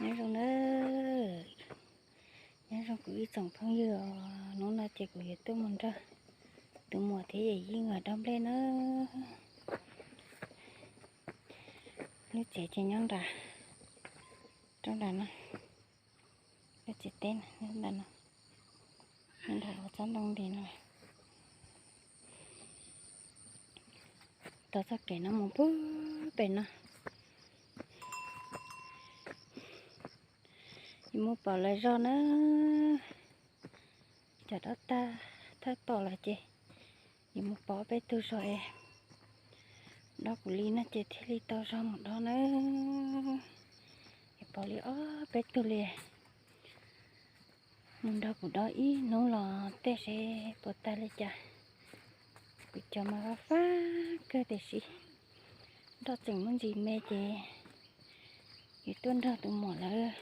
Nyob zoo na, nyob zoo kuv ib tsoom phooj ywg os, hnub no ces kuv yuav tuaj mus nrog tus muam thiab yawm yij nkawd dob nplej na. Lub tsev ces nyob nram, rau nram no, lub tsev teb na nyob nram no, nyob nram hauv tsob ntoo nti no. Tau txoj kev no mus pug pem no. Yuav mus pom lawv zog na. Cov dob tag thawj tom lawm ces yuav mus pom peb tug zog es dob kuv li no ces thiaj li tau zog mus dob na. Es pom li ob peb tug li. Mus nrog kuv dob ib hnub los tej seb puas tag li cas. Kuv cov mas fab fab kawg tiam sis nroj tseem muaj ntsis me ces yuav tuaj nrog tus muam lawv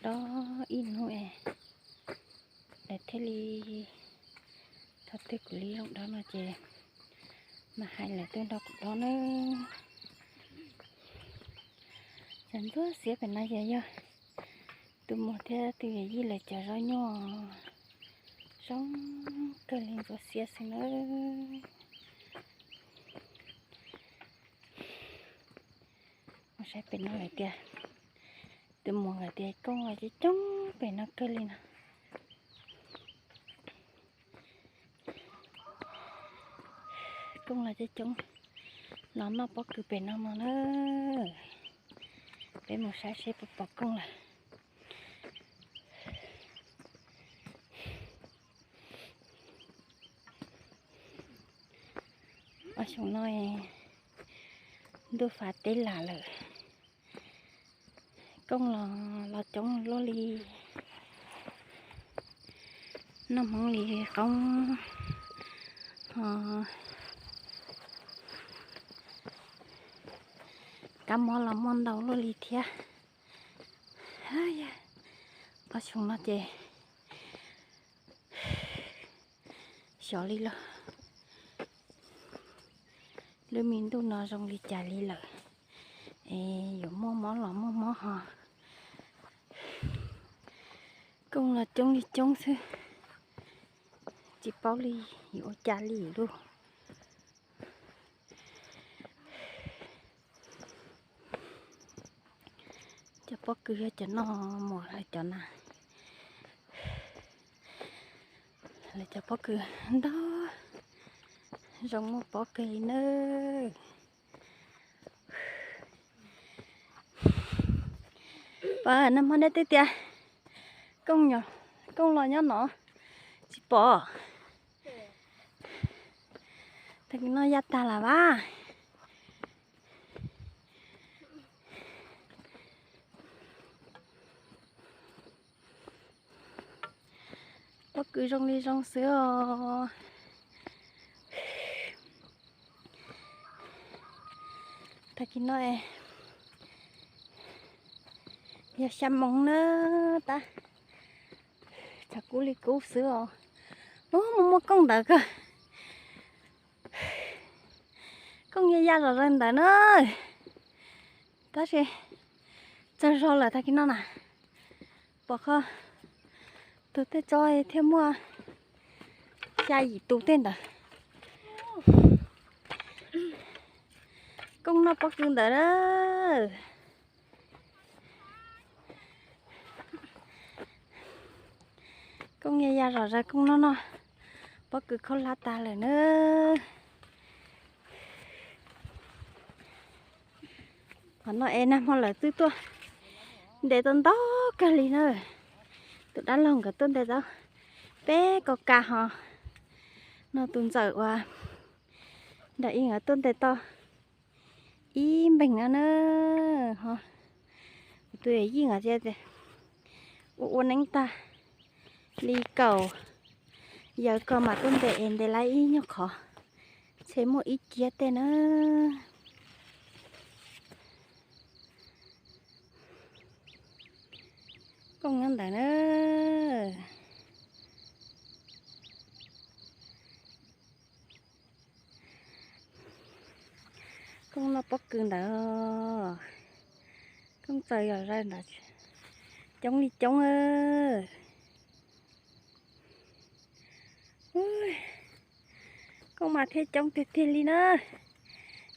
dob ib hnub es lawv thiaj li, thaum twg kuv li zoo dob no ces mam hais lawv tuaj nrog kuv dob na. Cov ntxuav xiab pem no ces yog tus muam thiab tus yawm yij lawv cov zaub nyuj zoo kawg li, ntxuav xiab xwb na. Mus saib pem no lawm tias, tus muam nkawd tias kooj los coob coob pem no kawg li no. Kooj los coob coob los noj pob kws pem no no na. Peb mus saib seb puas pom kooj lawm. Ob xyoo no ntuj fav teb lam lawm, kooj los los coob luaj li. Noj hmoov li qoob, ho kab mob los muaj ntau luaj li thiab. Ob xyoo no ces xyov li los lub me ntuj no zoo li cas li lawm, es yuav muaj mob los muaj mob ho. Kooj los coob li coob xwb, tsis paub li yuav ua cas li lauj. Cov pob kws yog cov no, muam lawv cov na, lawv cov pob kws ntau, zoo muaj pob kawg li nawb. Pab nag hmo nej twb tias kooj, kooj los nyob no tsis pom. Tag kis no ya tag lawm vas. Pob kws zoo li zoo xwb os. Tag kis no yog xya moos na, tab tshav kub li kub xwb os. Ub, muaj muaj kooj ntawd kawg. Kooj ya ya zom zaws ntawd na. Tab sis tsaug zog lawm tag kis no na. Pom qhov tus tej tsob thiaj muaj xya yim tus tej ntawd. Kooj noj pob kws ntawd na. Kooj ya ya zom zaws, kooj noj noj pob kws khaub hlab tag lawm na. Qhov no es nag hmo lawv twb tuaj ntes tau ntau kawg li na. Tus dab laug nkawd tuaj ntes tau peb kaus kas ho, no tus ntxawm uas nram ib nkawd tuaj ntes tau ib npeeg no na. Ho kuv tus yawm yij nkawd thiaj ua ua neeb tag li kaum yawm ko mas tuaj ntes es ntes lawm ib nyuag qhov, ntshe muaj ib ciab tej na. Kooj nyob ntawd na. Kooj noj pob kws ntawd. Koj txawm yom, coob li coob. Koj mas thiaj coob tiag tiag li na.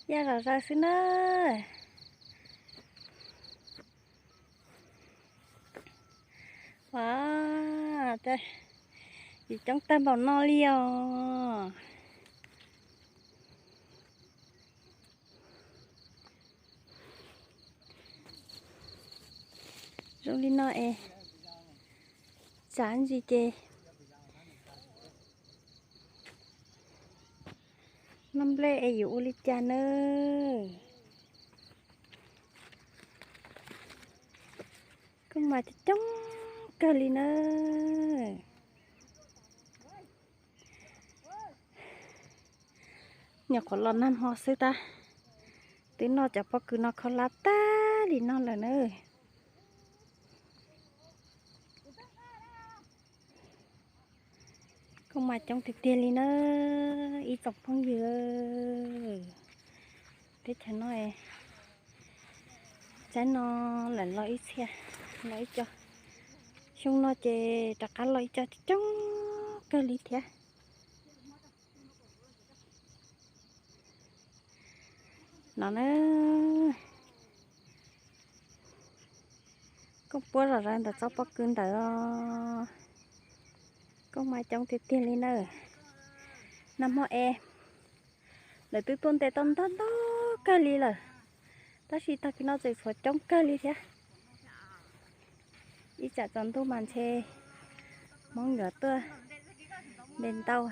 Ya zom zaws xwb na. Yus coob tag npaum no li os. Zoo li no es tsav ntsis ces noj nplej es yuav ua li cas nawb. Koj mas coob kawg li na. Nyuam qhuav los nag hmo xwb tab, twb noj cov pob kws no khaub hlab tag li no lawm na. Koj mas coob tiag tiag li na ib tsoom phooj ywg. Teb chaws no, tsaib no lawm los ib txhia, los ib co. Xyoo no ces rov qab los ib co coob kawg li thiab. No na, koj puab zom zaws ntawm tsob pob kws ntawd os. Koj mas coob tiag tiag li na. Nag hmo es lawv twb tuaj ntes tau ntau ntau kawg li lawm, tab sis tag kis no tseem tshuav coob kawg li thiab. Ib tsam tsaus ntuj mas ntshe Hmoob yuav tuaj ntes ntau,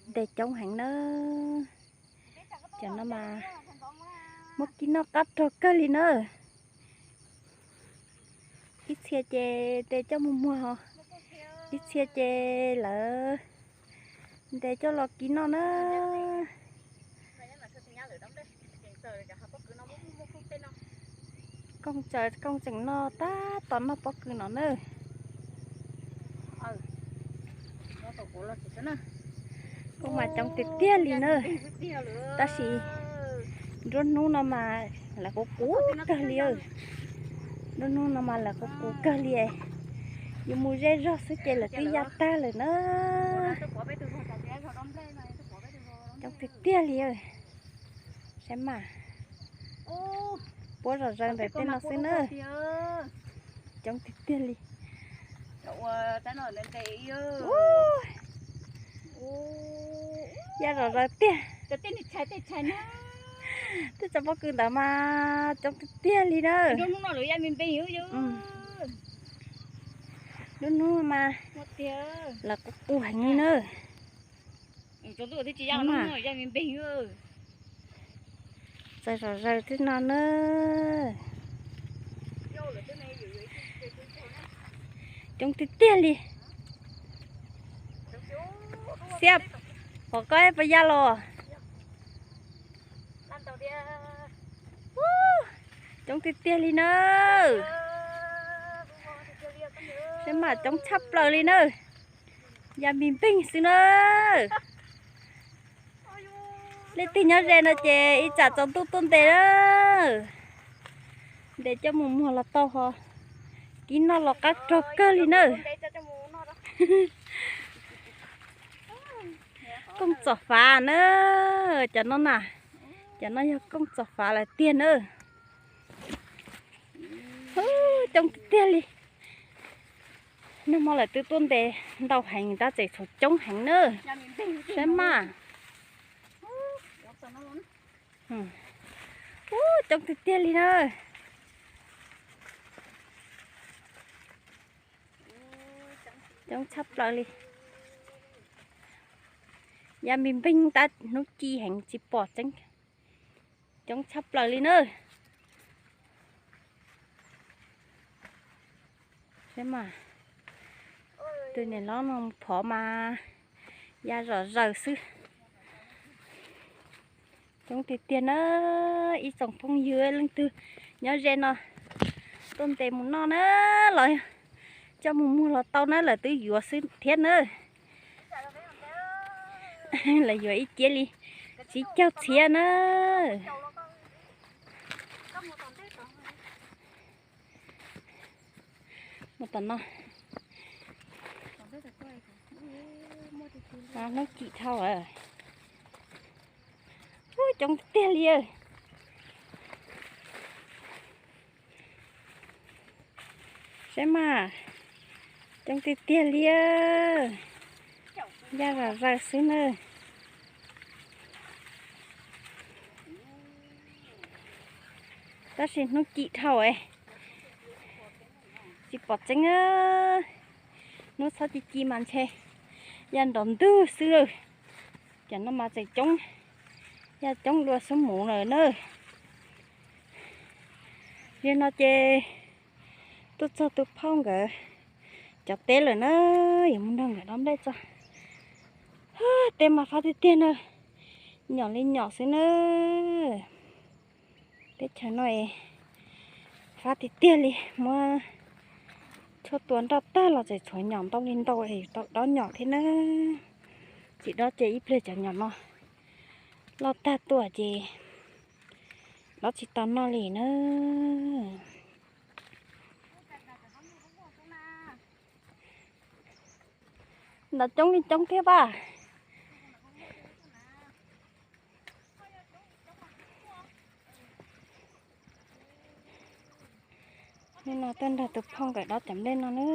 ntes coob heev na. Cov no mas muab kib noj qab rog kawg li na. Ib txhia ces ntes coj mus muag os, ib txhia ces lawv ntes coj los kib noj na. Kooj tsaws kooj tseem noj tab tom noj pob kws no na. Kuj mas coob tiag tiag li na. Tab sis nruab hnub no mas lawv qus qus kawg li. Nruab hnub no mas lawv qus qus kawg li. Yuav mus zej zog xwb ces lawv twb ya tag lawm na. Coob tiag tiag li. Saib mas, puab zom zaws ntawm tej no xwb na. Coob tiag tiag li. Ya zom zaws tiag. Tej tsob pob kws ntawd mas coob tiag tiag li na. Nruab hnub mas lawv qus qus heev li na. Txawm zom zaws tej no na. Coob tiag tiag li. Xiab, pom koj puas ya los? Coob tiag tiag li na. Saib mas coob tshaj plaws li na. Ya npis npeeg xwb na. Leej twg nyob ze no ces ib tsam tsaus ntuj tuaj ntes na. Ntes coj mus muag los tau ho. Kib noj los qab rog kawg li na. Kooj txom fav na, cov no na, cov no yog kooj txom fav lawm tiag na. Coob tiag tiag li. Nag hmo lawm twb tuaj ntes ntau heev tab tseem tshuav coob heev na. Saib mas. Coob tiag tiag li na. Coob tshaj plaws li. Ya npis npeeg tab hnub ci heev tsis pom tseeb. Coob tshaj plaws li na. Saib mas, tus niam hlob no phov mas ya zom zaws xwb. Coob tiag tiag na, ib tsoom phooj ywg leej twg nyob ze no tuaj ntes mus noj na, los coj mus muag los tau na, lawv twb yuav xwb thiab na. Lawv yuav ib ciab li tsib caug txhiab na. Mus tom no. Hnub cim dhau. Ub, coob tiag tiag li. Saib mas, coob tiag tiag li. Yaj zam zaws xwb na. Tab sis hnub cim dhau, tsis pom tseeb. Hnub txhob ci ci mas ntshe yaj nrov ntug xwb lawm. Cov no mas tseem coob, yaj coob dua xub mus lawm na. Li no ces tuaj txog tus phauj nkawd cov teb lawm na, yuav mus nrog nkawd dob nplej tso. Teb mas fab tiag tiag na, nyom li nyom xwb na. Teb chaws no es fab tiag tiag li, muab tshuaj tua nroj tag los tseem tshuav nyom ntau li ntau es yuav tau dob nyom thiab na. Tsis dob ces ib pliag cov nyom no loj tag tuaj ces dob tsis tau noj li na. Ntawd coob li coob thiab pab. Hnub no tuaj nrog tus phauj nkawd dob cov nplej no na.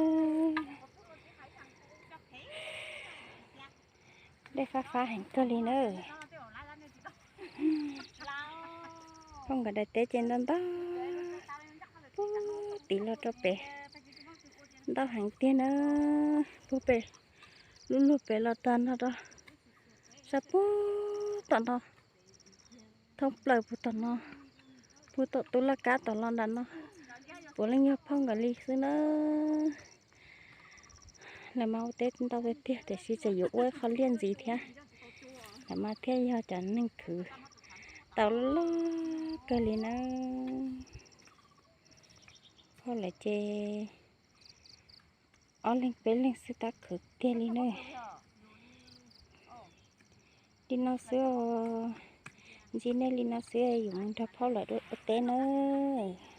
Nplej fab fab heev kawg li na. Phauj nkawd daim teb ces ntau ntau, puag tid los rau pem, ntau heev tiag na. Puag pem, lub luag pem los tag no rau sab puag tom no, thoob plaws puag tom no, puag tom tub laj kab tom los nram no, puav leej yog phauj nkawd li xwb na. Lawv mas ua teb ntau tiag tiag tiam sis tseem yuav ua ib qho liaj ntxiv thiab. Lawv mas thiaj yog cov neeg khwv tau loj loj kawg li na. Phauj lawv ces ob leeg peb leeg xwb tab khwv tiag li na. Li no xwb, ntsib nej li no xwb, yuav mus nrog phauj lawv ua teb nawb.